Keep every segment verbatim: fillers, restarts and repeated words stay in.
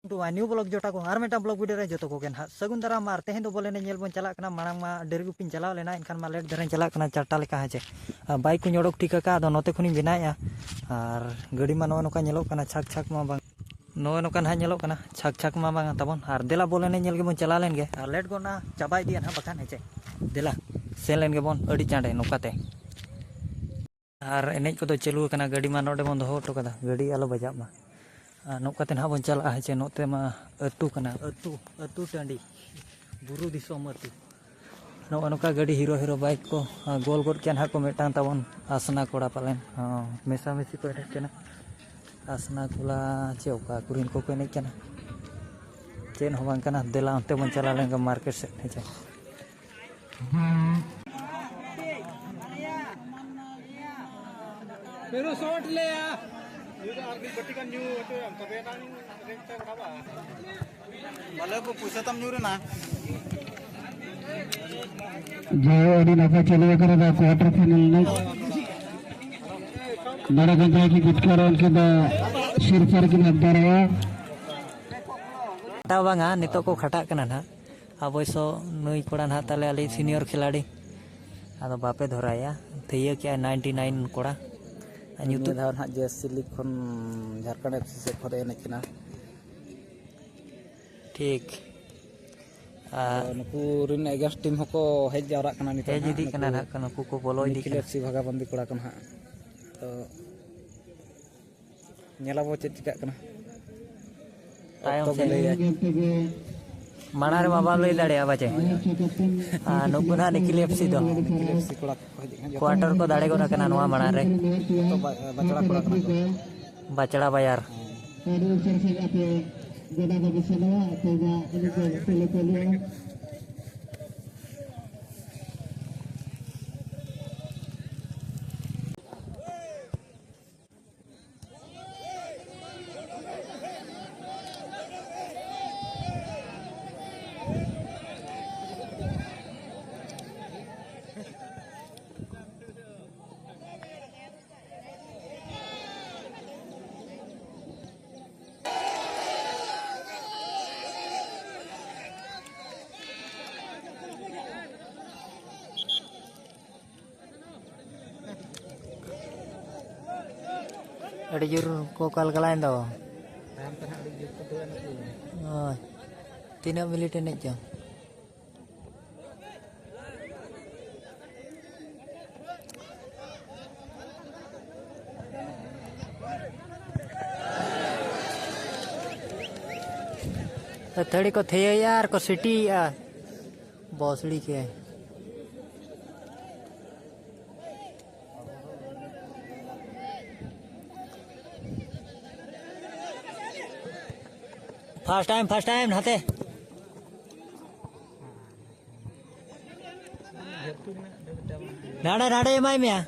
To my New blog ᱡᱚᱴᱟ ᱠᱚ, ᱟᱨ ᱢᱤᱫᱴᱟᱝ blog video ᱨᱮ ᱡᱚᱛᱚ ᱠᱚᱜᱮ ᱱᱟᱦᱟᱜ ᱥᱟᱹᱜᱩᱱ ᱫᱟᱨᱟᱢ᱾ ᱟᱨ ᱛᱮᱦᱮᱧ ᱫᱚ ᱵᱚᱞᱮ ᱮᱱᱮᱡ ᱧᱮᱞ ᱵᱚᱱ ᱪᱟᱞᱟᱜ ᱠᱟᱱᱟ᱾ ᱢᱟᱲᱟᱝ ᱢᱟ ᱰᱮᱨᱤ ᱜᱩᱯᱤᱧ ᱪᱟᱞᱟᱣ ᱞᱮᱱᱟ, ᱮᱱᱠᱷᱟᱱ ᱢᱟ ᱞᱮᱴ ᱫᱷᱟᱨᱟᱧ ᱪᱟᱞᱟᱜ ᱠᱟᱱᱟ ᱪᱟᱨᱴᱟ ᱞᱮᱠᱟ, ᱦᱮᱸ ᱪᱮ᱾ ᱟᱨ ᱵᱟᱭᱤᱠ ᱠᱚᱧ ᱚᱰᱚᱠ ᱴᱷᱤᱠ ᱟᱠᱟᱫᱼᱟ, ᱟᱫᱚ ᱱᱚᱛᱮ ᱠᱷᱚᱱᱤᱧ ᱵᱮᱱᱟᱣᱮᱫᱼᱟ᱾ ᱟᱨ ᱜᱟᱹᱰᱤ ᱢᱟ ᱱᱚᱜᱼᱚᱭ ᱱᱚᱝᱠᱟ ᱧᱮᱞᱚᱜ ᱠᱟᱱᱟ, ᱪᱷᱟᱠ ᱪᱷᱟᱠ ᱢᱟ ᱵᱟᱝ, ᱱᱚᱜᱼᱚᱭ ᱱᱚᱝᱠᱟ ᱱᱟᱦᱟᱜ ᱧᱮᱞᱚᱜ ᱠᱟᱱᱟ, ᱪᱷᱟᱠ ᱪᱷᱟᱠ ᱢᱟ ᱵᱟᱝᱟ ᱛᱟᱵᱚᱱ᱾ ᱟᱨ ᱫᱮᱞᱟ ᱵᱚᱞ ᱮᱱᱮᱡ ᱧᱮᱞ ᱜᱮᱵᱚᱱ ᱪᱟᱞᱟᱣ ᱞᱮᱱ ᱜᱮ, ᱟᱨ ᱞᱮᱴ ᱜᱚᱫ ᱱᱟ ᱪᱟᱵᱟ ᱤᱫᱤᱜᱼᱟ ᱱᱟᱦᱟᱜ ᱵᱟᱠᱷᱟᱱ, ᱦᱮᱸ ᱪᱮ᱾ ᱫᱮᱞᱟ ᱥᱮᱱ ᱞᱮᱱ ᱜᱮᱵᱚᱱ ᱟᱹᱰᱤ ᱪᱟᱸᱰᱮ ᱱᱚᱝᱠᱟᱛᱮ᱾ ᱟᱨ ᱮᱱᱮᱡ ᱠᱚᱫᱚ ᱪᱟᱹᱞᱩ ᱟᱠᱟᱱᱟ, ᱜᱟᱹᱰᱤ ᱢᱟ ᱱᱚᱰᱮ ᱵᱚᱱ ᱫᱚᱦᱚ ᱦᱚᱴᱚ ᱠᱟᱫᱟ, ᱜᱟᱹᱰᱤ ᱟᱞᱚ ᱵᱟᱡᱟᱜ ᱢᱟ᱾ ᱟᱨ ᱱᱚᱝᱠᱟ ᱛᱮ ᱱᱟᱦᱟᱜ ᱵᱚᱱ ᱪᱟᱞᱟᱜᱼᱟ, ᱦᱮᱸ ᱪᱮ᱾ ᱱᱚᱛᱮ ᱢᱟ ᱟᱹᱛᱩ ᱠᱟᱱᱟ, ᱟᱹᱛᱩ, ᱟᱹᱛᱩ ᱴᱟᱺᱰᱤ, ᱵᱩᱨᱩ ᱫᱤᱥᱚᱢ ᱟᱹᱛᱩ᱾ ᱱᱚᱜᱼᱚ ᱱᱚᱝᱠᱟ ᱜᱟᱹᱰᱤ ᱦᱤᱨᱳ ᱦᱤᱨᱳ ᱵᱟᱭᱤᱠ ᱠᱚ, ᱟᱨ ᱜᱳᱞ ᱜᱚᱫ ᱠᱮᱜᱼᱟ ᱱᱟᱦᱟᱜ ᱠᱚ ᱢᱤᱫᱴᱟᱝ ᱛᱟᱵᱚᱱ ᱟᱥᱱᱟ ᱠᱚᱲᱟ ᱯᱟᱞᱮᱱ, ᱦᱚᱸ, ᱢᱮᱥᱟᱢᱤᱥᱤ ᱠᱚ ᱮᱱᱮᱡ ᱠᱟᱱᱟ᱾ ᱟᱥᱱᱟ ᱠᱚᱞᱟ ᱪᱮ ᱚᱠᱟ ᱠᱚᱨᱮᱱ ᱠᱚᱠᱚ ᱮᱱᱮᱡ ᱠᱟᱱᱟ, ᱪᱮᱫ ᱦᱚᱸ ᱵᱟᱝ ᱠᱟᱱᱟ᱾ ᱫᱮᱞᱟ ᱚᱱᱛᱮ ᱵᱚᱱ ᱪᱟᱞᱟᱣ ᱞᱮᱱ ᱜᱮ ᱢᱟᱨᱠᱮᱴ ᱥᱮᱫ, ᱦᱮᱸ ᱪᱮ᱾ ᱯᱮᱨᱳ ᱥᱚᱴ ᱞᱮᱭᱟ᱾ ᱧᱩ ᱫᱚ ᱟᱨ ᱢᱤᱫ ᱵᱟᱹᱴᱤ ᱜᱟᱱ ᱧᱩ ᱦᱚᱪᱚᱭᱟᱢ, ᱛᱚᱵᱮ ᱮᱱᱟᱝ ᱨᱮᱴ ᱛᱮ ᱨᱟᱠᱟᱵᱼᱟ᱾ ᱵᱟᱞᱮ ᱵᱟᱹᱵᱩ, ᱯᱩᱭᱥᱟᱹ ᱛᱟᱢ ᱧᱩᱨ ᱮᱱᱟ᱾ ᱡᱟᱭᱦᱳᱠ, ᱟᱹᱰᱤ ᱱᱟᱯᱟᱭ ᱪᱟᱹᱞᱩ ᱟᱠᱟᱱᱟ ᱱᱚᱣᱟ ᱠᱚᱣᱟᱴᱟᱨ ᱯᱷᱟᱭᱱᱟᱞ ᱮᱱᱮᱡ᱾ ᱱᱚᱰᱮ ᱠᱷᱚᱱ ᱡᱟᱦᱟᱸᱭ ᱠᱤᱱ ᱡᱤᱛᱠᱟᱹᱨᱟ, ᱩᱱᱠᱤᱱ ᱫᱚ ᱥᱤᱨᱯᱷᱟᱹ ᱨᱮᱠᱤᱱ ᱦᱟᱛᱟᱣ ᱫᱟᱲᱮᱭᱟᱜᱼᱟ᱾ ᱠᱷᱟᱴᱟᱣ ᱵᱟᱝᱟ, ᱱᱤᱛᱚᱜ ᱠᱚ ᱠᱷᱟᱴᱟᱜ ᱠᱟᱱᱟ ᱱᱟᱦᱟᱜ᱾ ᱚᱵᱚᱥᱥᱚ ᱱᱩᱭ ᱠᱚᱲᱟ ᱱᱟᱦᱟᱜ ᱛᱟᱞᱮ ᱟᱞᱮ ᱥᱤᱱᱤᱭᱚᱨ ᱠᱷᱤᱞᱟᱲᱤ᱾ ᱟᱫᱚ ᱵᱟᱯᱮ ᱫᱷᱚᱨᱟᱭᱟ, ᱛᱷᱤᱭᱟᱹ ᱠᱮᱜᱼᱟᱭ ᱱᱟᱭᱤᱱᱴᱤ ᱱᱟᱭᱤᱱ ᱠᱚᱲᱟ᱾ ᱟᱨ ᱱᱤᱭᱟᱹ ᱧᱩᱛᱩᱢ ᱫᱷᱟᱣ ᱱᱟᱦᱟᱜ ᱡᱮ ᱮᱥ ᱥᱤ ᱞᱤᱜᱽ ᱠᱷᱚᱱ ᱡᱷᱟᱲᱠᱷᱚᱸᱰ ᱮᱯᱷ ᱥᱤ ᱥᱮᱫ ᱠᱷᱚᱱ ᱮ ᱮᱱᱮᱡ ᱠᱟᱱᱟ᱾ ᱴᱷᱤᱠ᱾ ᱟᱨ ᱟᱫᱚ ᱱᱩᱠᱩ ᱨᱮᱱ ᱮᱜᱮᱱᱥᱴ ᱴᱤᱢ ᱦᱚᱸᱠᱚ ᱦᱮᱡ ᱡᱟᱣᱨᱟᱜ ᱠᱟᱱᱟ ᱱᱤᱛᱚᱜ ᱦᱮᱡ ᱦᱟᱸᱜ, ᱤᱫᱤᱜ ᱠᱟᱱᱟ ᱱᱩᱠᱩ ᱱᱟᱦᱟᱜ ᱠᱚ, ᱱᱩᱠᱩ ᱠᱚ ᱵᱚᱞᱚ ᱤᱫᱤᱜ ᱱᱤᱠᱷᱤᱞ ᱠᱟᱱᱟ᱾ ᱮᱯᱷ ᱥᱤ ᱵᱷᱟᱜᱟᱵᱚᱱᱫᱤ ᱠᱚᱲᱟ ᱠᱚ ᱱᱟᱦᱟᱜ᱾ ᱛᱚ, ᱧᱮᱞ ᱟᱵᱚ ᱪᱮᱫ ᱪᱤᱠᱟᱹᱜ ᱠᱟᱱᱟ᱾ ᱛᱟᱭᱚᱢ ᱚᱠᱛᱚ ᱜᱮ ᱥᱮᱫ᱾ ᱞᱟᱹᱭᱟᱭ᱾ ᱢᱟᱲᱟᱝ ᱨᱮ ᱵᱟᱵᱟ ᱞᱟᱹᱭ ᱫᱟᱲᱮᱭᱟᱜᱼᱟ ᱯᱟᱪᱮ᱾ ᱦᱳᱭ, ᱦᱳᱭ᱾ ᱟᱨ ᱱᱩᱠᱩ ᱱᱟᱦᱟᱜ ᱱᱤᱠᱷᱤᱞ ᱮᱯᱷ ᱥᱤ ᱫᱚ᱾ ᱱᱤᱠᱷᱤᱞ ᱮᱯᱷ ᱥᱤ ᱠᱚᱲᱟ ᱠᱚ ᱦᱤᱡᱩᱜ ᱠᱟᱱᱟ᱾ ᱡᱚᱛᱚ ᱠᱚᱣᱟᱴᱟᱨ ᱠᱚ ᱫᱟᱲᱮ ᱜᱚᱫ ᱟᱠᱟᱱᱟ ᱱᱚᱣᱟ ᱢᱟᱲᱟᱝ ᱨᱮ᱾ ᱡᱚᱛᱚ ᱵᱟ-, ᱵᱟᱪᱲᱟ ᱠᱚᱲᱟ ᱠᱟᱱᱟ ᱠᱚ᱾ ᱵᱟᱪᱲᱟ ᱵᱟᱭᱟᱨ᱾ ᱟᱹᱰᱤ ᱩᱥᱟᱹᱨᱟ ᱥᱟᱺᱦᱤᱡ ᱟᱯᱮ ᱜᱚᱰᱟ ᱫᱷᱟᱹᱵᱤᱡ ᱥᱮᱱᱚᱜᱼᱟ, ᱟᱯᱮ ᱢᱟ ᱟᱹᱰᱤ ᱯᱮ ᱪᱟᱹᱞᱩ ᱪᱟᱹᱞᱩᱜᱼᱟ᱾ ᱟᱹᱰᱤ ᱡᱳᱨ ᱠᱚ ᱠᱟᱞᱠᱟᱞᱟᱭᱮᱱ ᱫᱚ᱾ ᱛᱟᱭᱚᱢ ᱛᱮ ᱱᱟᱦᱟᱜ ᱟᱹᱰᱤ ᱡᱳᱨ ᱠᱚ ᱫᱟᱹᱲᱟ ᱱᱩᱠᱩ᱾ ᱦᱳᱭ᱾ ᱛᱤᱱᱟᱹᱜ ᱢᱤᱱᱤᱴ ᱮᱱᱮᱡ ᱪᱚᱝ? ᱟᱹᱛᱷᱟᱹᱲᱤ ᱠᱚ ᱛᱷᱤᱭᱟᱹᱭᱮᱜᱼᱟ ᱟᱨ ᱠᱚ ᱥᱤᱴᱤᱭᱮᱜᱼᱟ᱾ ᱵᱚᱥᱲᱤ ᱠᱮ᱾ ᱯᱷᱟᱥᱴ ᱴᱟᱭᱤᱢ, ᱯᱷᱟᱥᱴ ᱴᱟᱭᱤᱢ ᱱᱟᱛᱮ᱾ ᱱᱟᱰᱮ, ᱱᱟᱰᱮ ᱮᱢᱟᱭ ᱢᱮᱭᱟ᱾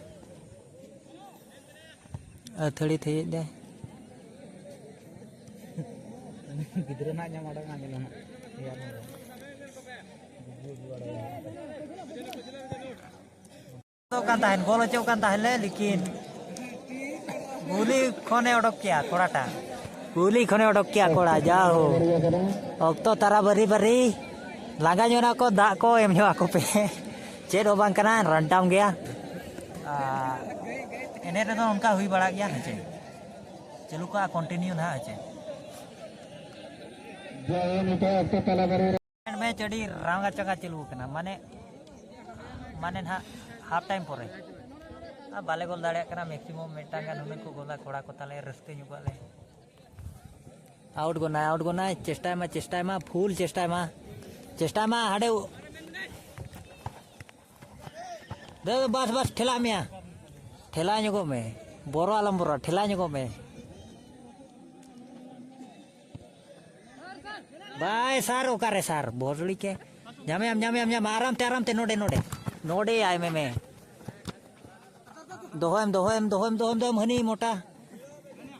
ᱟᱹᱛᱷᱟᱹᱲᱤ ᱛᱷᱤᱭᱟᱹᱭᱮᱫ ᱫᱟᱭ᱾ ᱜᱤᱫᱽᱨᱟᱹ ᱱᱟᱜ ᱧᱟᱢ ᱟᱲᱟᱜ ᱟᱸᱡᱚᱢ ᱱᱟᱜ᱾ ᱨᱮᱭᱟᱲ ᱦᱚᱸ ᱵᱟᱝ᱾ ᱠᱟᱱ ᱛᱟᱦᱮᱱ, ᱜᱳᱞ ᱦᱚᱪᱚᱜ ᱠᱟᱱ ᱛᱟᱦᱮᱱ ᱞᱮ, ᱞᱮᱠᱤᱱ ᱜᱩᱞᱤ ᱠᱷᱚᱱᱮ ᱚᱰᱚᱠ ᱠᱮᱜᱼᱟ ᱠᱚᱲᱟᱴᱟᱜ᱾ ᱜᱩᱞᱤ ᱠᱷᱚᱱᱮ ᱚᱰᱚᱠ ᱠᱮᱜᱼᱟ ᱠᱚᱲᱟ, ᱡᱟ ᱦᱳ᱾ ᱚᱠᱛᱚ ᱛᱟᱨᱟ ᱵᱟᱹᱨᱤ ᱵᱟᱹᱨᱤ, ᱞᱟᱸᱜᱟ ᱧᱚᱜ ᱱᱟᱠᱚ, ᱫᱟᱜ ᱠᱚ ᱮᱢ ᱧᱚᱜ ᱟᱠᱚ ᱯᱮ᱾ ᱪᱮᱫ ᱦᱚᱸ ᱵᱟᱝ ᱠᱟᱱᱟ, ᱨᱟᱱᱰᱟᱢ ᱜᱮᱭᱟ᱾ ᱟᱨ ᱮᱱᱮᱡ ᱨᱮᱫᱚ ᱚᱱᱠᱟ ᱦᱩᱭ ᱵᱟᱲᱟᱜ ᱜᱮᱭᱟ, ᱦᱮᱸ ᱪᱮ? ᱪᱟᱹᱞᱩ ᱠᱚᱜᱼᱟ, ᱠᱚᱱᱴᱤᱱᱤᱭᱩ ᱱᱟᱦᱟᱜ, ᱦᱮᱸ ᱪᱮ? ᱢᱮᱪ ᱟᱹᱰᱤ ᱨᱟᱸᱜᱟ ᱪᱟᱸᱜᱟ ᱪᱟᱹᱞᱩ ᱟᱠᱟᱱᱟ, ᱢᱟᱱᱮ, ᱢᱟᱱᱮ ᱱᱟᱦᱟᱜ ᱦᱟᱯ ᱴᱟᱭᱤᱢ ᱯᱚᱨᱮ᱾ ᱟᱨ ᱵᱟᱞᱮ ᱜᱳᱞ ᱫᱟᱲᱮᱭᱟᱜ ᱠᱟᱱᱟ, ᱢᱮᱠᱥᱤᱢᱟᱢ ᱢᱤᱫᱴᱟᱝ ᱜᱟᱱ ᱦᱩᱱᱟᱹᱝ ᱠᱚ ᱜᱳᱞᱟ ᱠᱚᱲᱟ ᱠᱚ ᱛᱟᱞᱮ, ᱨᱟᱹᱥᱠᱟᱹ ᱧᱚᱜᱚᱜ ᱟᱞᱮ᱾ ᱟᱣᱩᱴ ᱜᱚᱱᱟᱭ, ᱟᱣᱩᱴ ᱜᱚᱱᱟᱭ, ᱪᱮᱥᱴᱟᱭ ᱢᱟ, ᱪᱮᱥᱴᱟᱭ ᱢᱟ, ᱯᱷᱩᱞ ᱪᱮᱥᱴᱟᱭ ᱢᱟ, ᱪᱮᱥᱴᱟᱭ ᱢᱟ, ᱦᱟᱸᱰᱮ ᱫᱮ, ᱵᱟᱥ, ᱵᱟᱥ, ᱴᱷᱮᱞᱟᱜ ᱢᱮᱭᱟ᱾ ᱴᱷᱮᱞᱟ ᱧᱚᱜᱚᱜ ᱢᱮ᱾ ᱵᱚᱨᱚ ᱟᱞᱚᱢ ᱵᱚᱨᱚ, ᱴᱷᱮᱞᱟ ᱧᱚᱜᱚᱜ ᱢᱮ᱾ ᱵᱟᱭ ᱥᱟᱨ, ᱚᱠᱟᱨᱮ ᱥᱟᱨ? ᱵᱷᱚᱥᱲᱤ ᱠᱮ᱾ ᱧᱟᱢᱮᱭᱟᱢ, ᱧᱟᱢᱮᱭᱟᱢ, ᱧᱟᱢ᱾ ᱟᱨᱟᱢ ᱛᱮ, ᱟᱨᱟᱢ ᱛᱮ, ᱱᱚᱰᱮ, ᱱᱚᱰᱮ᱾ ᱱᱚᱰᱮ ᱟᱭ ᱢᱮ, ᱢᱮ᱾ ᱫᱚᱦᱚᱭᱮᱢ, ᱫᱚᱦᱚᱭᱮᱢ, ᱫᱚᱦᱚᱭᱮᱢ, ᱫᱚᱦᱚᱭᱮᱢ, ᱦᱟᱹᱱᱤ ᱢᱚᱴᱟ᱾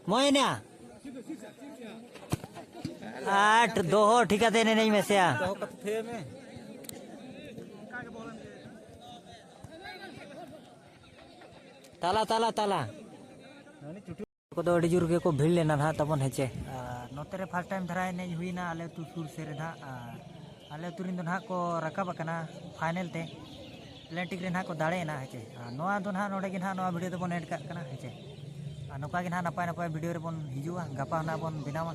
ᱢᱚᱭᱱᱟ᱾ ᱟᱴ, ᱫᱚᱦᱚ ᱴᱷᱤᱠᱟᱛᱮ ᱮᱱᱮᱡ ᱢᱮᱥᱮᱭᱟ᱾ ᱫᱚᱦᱚ ᱠᱟᱛᱮ ᱛᱷᱟᱹᱭᱟᱹ ᱢᱮ᱾ ᱛᱟᱞᱟ, ᱛᱟᱞᱟ, ᱛᱟᱞᱟ᱾ ᱠᱚᱫᱚ ᱟᱹᱰᱤ ᱡᱳᱨ ᱜᱮᱠᱚ ᱵᱷᱤᱲ ᱞᱮᱱᱟ ᱱᱟᱦᱟᱜ ᱛᱟᱵᱚᱱ, ᱦᱮᱸ ᱪᱮ? ᱟᱨ ᱱᱚᱛᱮ ᱨᱮ ᱯᱷᱟᱥᱴ ᱴᱟᱭᱤᱢ ᱫᱷᱟᱨᱟ ᱮᱱᱮᱡ ᱦᱩᱭᱱᱟ ᱟᱞᱮ ᱟᱹᱛᱩ ᱥᱩᱨ ᱥᱮᱫ ᱨᱮ ᱱᱟᱦᱟᱜ᱾ ᱟᱨ ᱟᱞᱮ ᱟᱹᱛᱩ ᱨᱮᱱ ᱫᱚ ᱱᱟᱦᱟᱜ ᱠᱚ ᱨᱟᱠᱟᱵ ᱟᱠᱟᱱᱟ ᱯᱷᱟᱭᱱᱮᱞ ᱛᱮ᱾ ᱮᱴᱞᱮᱱᱴᱤᱠ ᱨᱮ ᱱᱟᱦᱟᱜ ᱠᱚ ᱫᱟᱲᱮᱭᱮᱱᱟ, ᱦᱮᱸ ᱪᱮ? ᱟᱨ ᱱᱚᱣᱟ ᱫᱚ ᱱᱟᱦᱟᱜ ᱱᱚᱰᱮ ᱜᱮ ᱱᱟᱦᱟᱜ ᱱᱚᱣᱟ ᱵᱷᱤᱰᱤᱭᱳ ᱫᱚᱵᱚᱱ ᱮᱰ ᱠᱟᱜ ᱠᱟᱱᱟ, ᱦᱮᱸ ᱪᱮ? ᱱᱚᱝᱠᱟ ᱜᱮ ᱱᱟᱦᱟᱜ ᱱᱟᱯᱟᱭ ᱱᱟᱯᱟᱭ video ᱨᱮᱵᱚᱱ ᱦᱤᱡᱩᱜᱼᱟ, ᱜᱟᱯᱟ ᱱᱟᱦᱟᱜ ᱵᱚᱱ ᱵᱮᱱᱟᱣᱟ᱾